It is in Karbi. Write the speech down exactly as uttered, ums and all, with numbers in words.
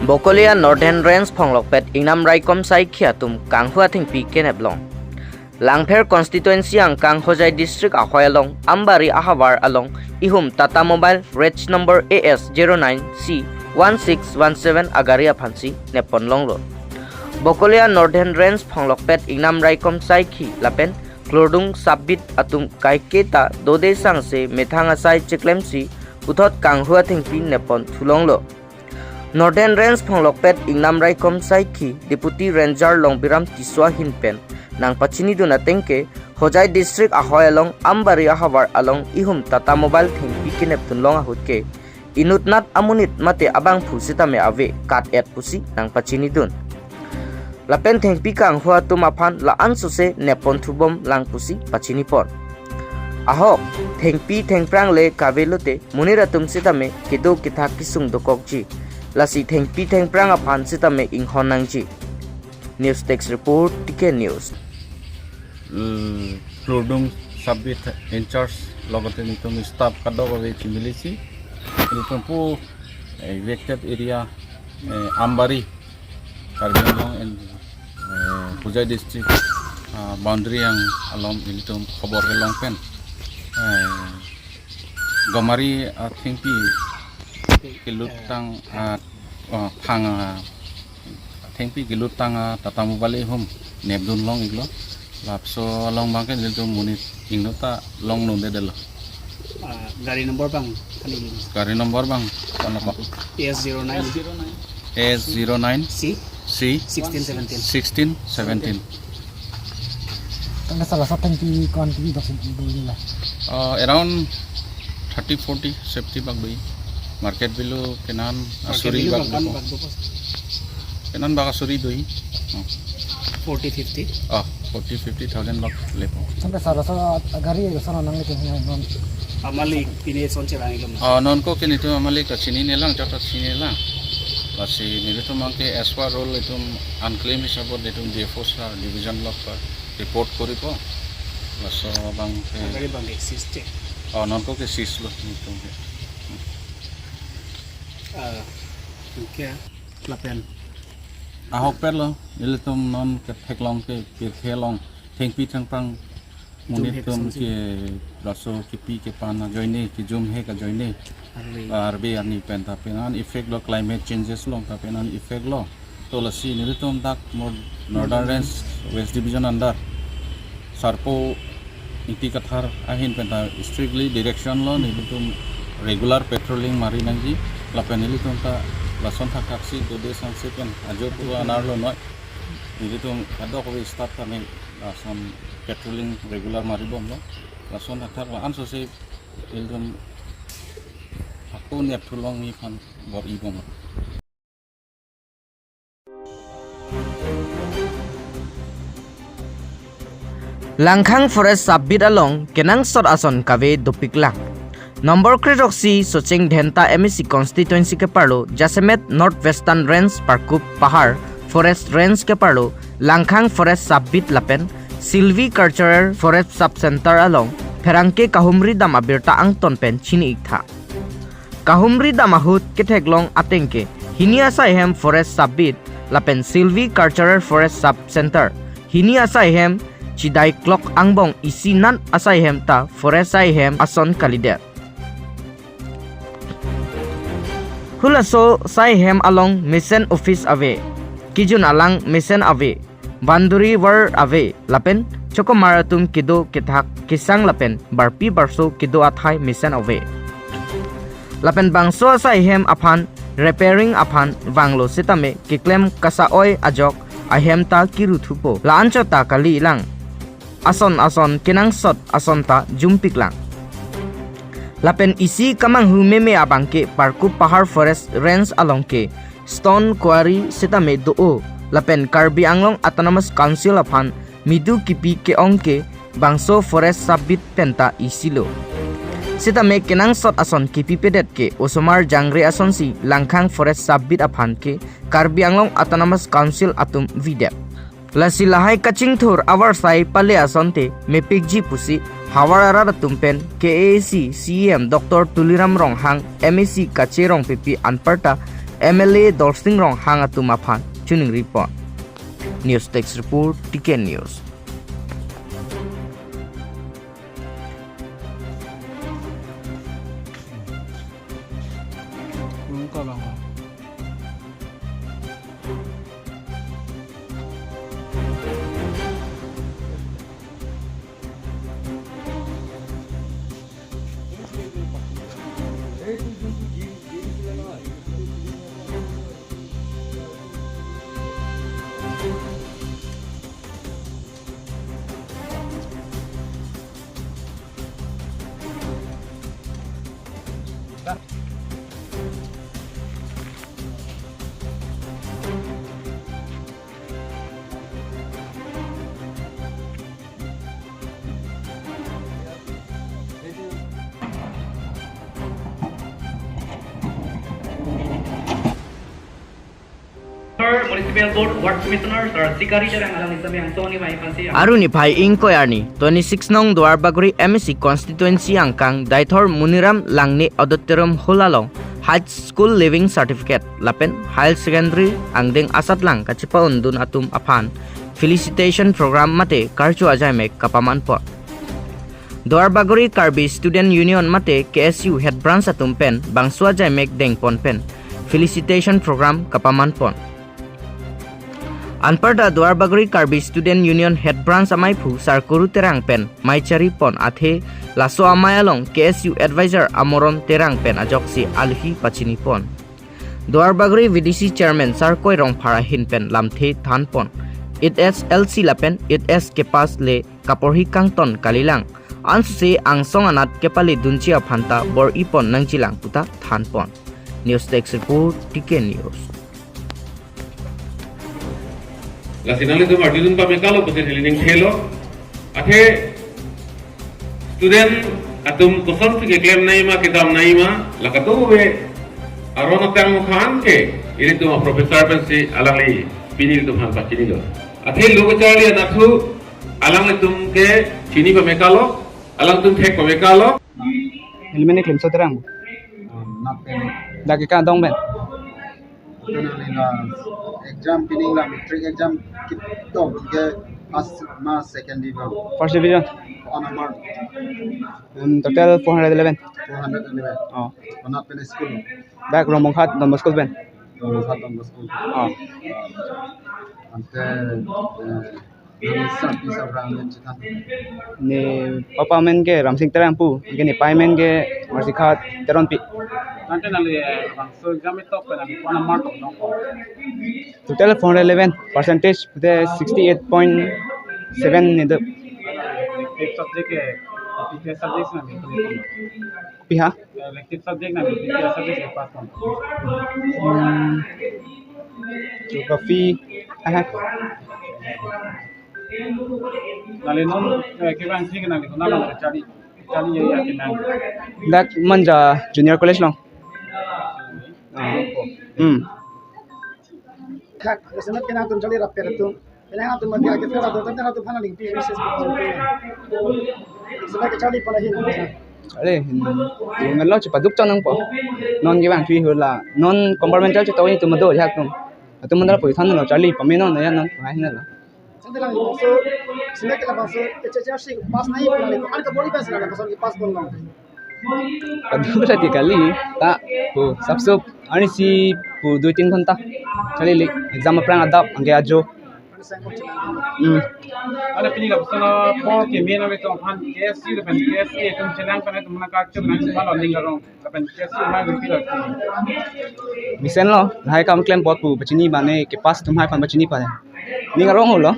Bokolia Northern Range phonglokpet ingnam raikom saikhi atum kanghu athengpi kenep long. Langpher constituency angkang Hojai district ahoi along Ambari ahavar along ihum Tata Mobile reg number A S zero nine C one six one seven agari aphansi neppon longlo. Bokolia Northern Range phonglokpet ingnam raikom saikhi lapen klordung sabbit atum kaiketa dode sangse methang asai cheklemsi puthot kanghu athengpi neppon thulonglo. Northern Range phonglokpet ingnam raikom saikhi Deputy Ranger Longbiram Tisso ahin pen nangpachinidun atengke Hojai district ahoi along Ambari ahavar along ihum Tata Mobile thengpi kenepdun long ahut ke inutnat amonit mate abangphu sitame ave kat-et pusi nangpachinidun. Lapen thengpi kanghu atum aphan la-an sose neppon thubom lang pusi pachinipon. Ahok, thengpi thengphrang le kave lote monit atum sitame kedo kethak kesung dokokji. Lasi thengpi thengphrang aphan sitame inghon nangji. News Desk Report, T K News. L-, Klordung Sabbit in charge logote nelitum staff kadokave chimilisi. Nelitum pu, eh, affected area, eh, Ambari, Karbi Anglong and, eh, Hojai district, ah, boundary ang along nelitum khobor kelong pen, eh, Gomari athengpi kelutang, ah, ah, phang, ah, thengpi kelutang, ah, Tata Mobile ihum nepdun long iklo. Lapuson along abangke nelitum monit ingnota longdundedetlo. Ah, gari number abang kali ini. Gari number abang, kono ko? A S zero nine. A S zero nine. C. C. Sixteen seventeen. Sixteen seventeen. Tangka salah satu yang di kawan TV baksin ibu ini lah. Uh, around thirty, forty safety bak doi. Market value kenan, ah, suri bak doi. Kenan bak suri doi. Oh. Forty, fifty? Oh, forty, fifty thousand bak lepo. Sampai salah satu gari ya sana nang itu yang non. Amalik pine son cherang ilum. Oh, non ko kini tu amalik ka chini nelang, chata chini nelang. Lasi nelitum abangke as per rule itum unclaim hisabot itum D F O sa division block pa report koripo. Laso abangke. Gari abangke seize check. Oh, non ko ke seize lo nelitum ke. Ah, okay. Lapen. Ahokpet lo, nelitum non ketheklong ke, kethelong, thengpi thengphrang, monit atum ke, laso kepi kepan ajoine, kejum hek ajoine. Arve. Arve arni pen ta penan effect lo, climate changes along ta penan effect lo. To lasi nelitum dak Nor-, Northern Range West Division under Sarpo Ingti Kathar ahin pen ta strictly direction lo, nelitum regular patrolling mari nangji, lapen nelitum ta lason thakthak si dode sangse pen ajo pura anar lonoi. Nelitum kadokave staff kami lason patrolling regular mari bomlo. Lason thakthak la-an sose nelitum ako nep thulong ni phan bor-i bomlo. Langkhang Forest Sub-Beat along kenangsot ason kave dopiklang. Nombor kre-throksi Socheng Dhenta M A C constituency keparlo jasemet North Western Range Parkup Pahar Forest Range keparlo Langkhang Forest Sub-Beat lapen Silvicultural Forest Sub Center along pherangke kahumri dam abirta angton pen chini-iktha. Kahumri dam ahut ketheklong atengke hini asai hem Forest Sub-Beat lapen Silvicultural Forest Sub Center, hini asai hem chidai klok angbong isi nat asai hem ta Forest asai hem ason kalidet. Halaso asai hem along mesen office ave, kejun alang mesen ave, boundary wall ave, lapen chokomar atum kedo kethak kesang lapen barpi barso kedo athai mesen ave. Lapen bangso asai hem aphan repairing aphan vanglo setame keklem kasa-oi ajok ahem ta kiru thupo. La-anchot ta kalilang. Ason ason kenangsot ason ta jumpiklang. Lapen isi kemanghu meme abangke Parkup Pahar Forest Range along ke stone quarry setame do-o, lapen Karbi Anglong Autonomous Council aphan midu kipi ke-ong ke bangso Forest Sub-Beat pen ta isilo. Setame kenangsot ason kipipedet ke osomar jangre asonsi Langkhang Forest Sub-Beat aphan ke Karbi Anglong Autonomous Council atum videp. Lasi lahai kachingthur avarsai pale asonte mepikji pusi havar arat atum pen K A A C C E M Doctor Tuliram Ronghang, M A C Kache Rongpipi anparta M L A Dorsing Ronghang atum aphan choningri pon. News Desk Report, T K News. Municipal Board Ward Commissioner Sir Sikari Terang alang nisami angsong ni mai pansi. Arni niphai ingkoi arni, twenty-six nong Duarbagori M A C constituency angkang Deithor Muniram Langne Auditorium Hall along High School Leaving Certificate lapen Higher Secondary angdeng asatlang kachepa-undun atum aphan felicitation program mate karcho ajaimek kapaman pon. Duarbagori Karbi Student Union mate K S U Head Branch atum pen bangso ajaimek dengpon pen felicitation program kapaman pon. Anparta Duarbagori Karbi Student Union Head Branch amaiphu Sar Kuru Terang pen mei chari pon athe laso amei along K S U Advisor Amoron Terang pen ajoksi alohi pachini pon. Duarbagori V D C Chairman Sar Koi Rongphar ahin pen lamthe than pon. H S L C lapen H S K pass le kaporhi kangton kalilang. Ansose angsong anat kepale dunji aphanta bor-i pon nangjilang puta than pon. News Desk Report, T K News. Lasi nanglitum arjudun pamekalo pusi neli ning thelo. Athe student atum kosonsi keklem nangji ma kedam nangji ma la kadokave aron ateng mukhan ke ilitum a-professor pensi alangli pini ilitum aphan pachinilo. Athe lo kacharli anatthu alanglitum ke chini pamekalo, alangtum thek pamekalo. Neli men Klemso Terang. Hmm, nat pen. Dak ke kadong pen. Atu nangli la exam pining la matric exam ketok ke first ma second division. First division. Ko-an a-mark? Hmm, total four hundred eleven. Four hundred eleven. Oh. Ko nat pen school? Dak Rongbonghat Don Bosco pen. Rongbonghat Don Bosco. Oh. Ante, eh, nangli sarpi sarpo amen chethan. Ne papa amen ke Ramsing Terang pu, ke ne pai amen ke Mercy Khat Teronpi. Ante nangli, eh, bangso exam ketok pen nangli ko-an a-mark tong? Total four hundred eleven, percentage pute sixty-eight point seven ni do. Elective subject ke, P T S subject nangli ko-an? Pi ha? Elective subject nangli P T S subject ke pass tong? Hmm. Geography. Aha. Nangli non, eh, kevangji ke nangli konat along charli, charli ya, ya ke nang? Dak Manja Junior College along. Ah. Hmm. Kak, semet ke nangtum charli rap-et atum. Penang atum mati ake fela do, tapi atum aphan nangli pi message ko. Semet ke charli pala hin. Charli hin. Melo chepaduk chon nangpo. Non kevangthu hula. Non compartment chal chetong itum do ya tum. Atum mandar pui than lo charli pame non ya non. Hai na lo. Sante lang so, semet ke labangso, ke cheche si pass nangji pala, an kabor-i pass lang, pass nangji, pass pon lang. Kadokave kali, ta, pu, sapsop, arnisi pu dui tin ghonta. Charli le, exam aphrang adap, anke ajo. Hmm. Ane pini lapuson apor keme nangtum aphan K S U lapen K S A atum chelang pen atum nangkachok nang sumalo ning arong. Lapen K S U mai pi lo. Mesen lo, lahai kam klem apot pu pachini bane ke pass atum hai aphan pachini pa. Ning arong lo.